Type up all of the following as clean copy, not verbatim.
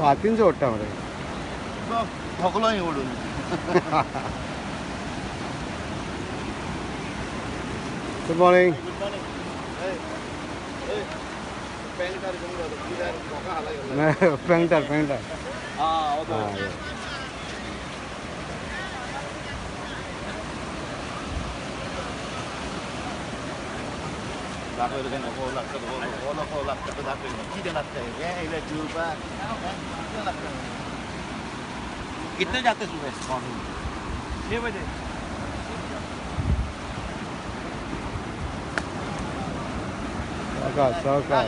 हातीन जोडटा मरे थकलो ओडून. Good morning. Painter painter. कितने जाते सुबह? 6 बजे. सावकाश सावकाश.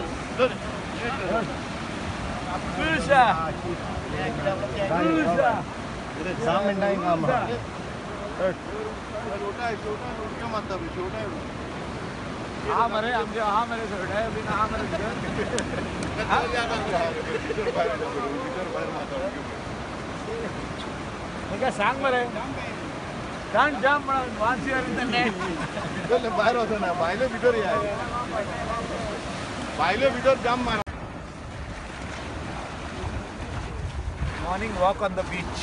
हा मरे आमचे हा मरे सोडाय अभी हा मरे काय सांग मरे सांग जाम म्हणून वांसी भायर वचना भायले भितर या भायले भितर जाम मार. Morning walk on the beach.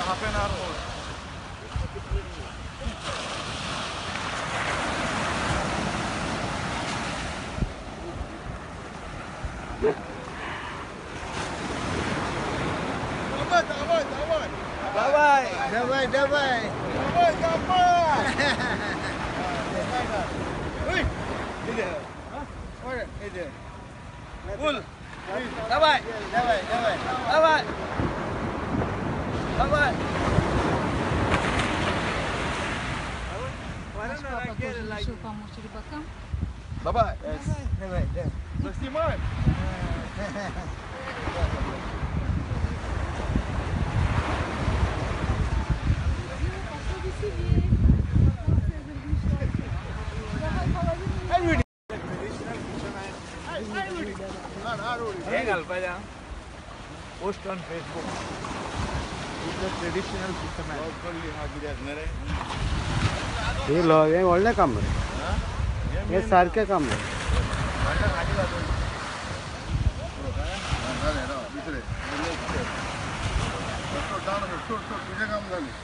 Half an hour more. Bye bye. Bye bye. Full. Bye bye. Bye bye. Bye bye. Bye bye. Bye bye. Post on Facebook. It's a traditional fisherman. हे हे व्हडलें काम रे, हे सारकें काम रे. तुझें काम जालें.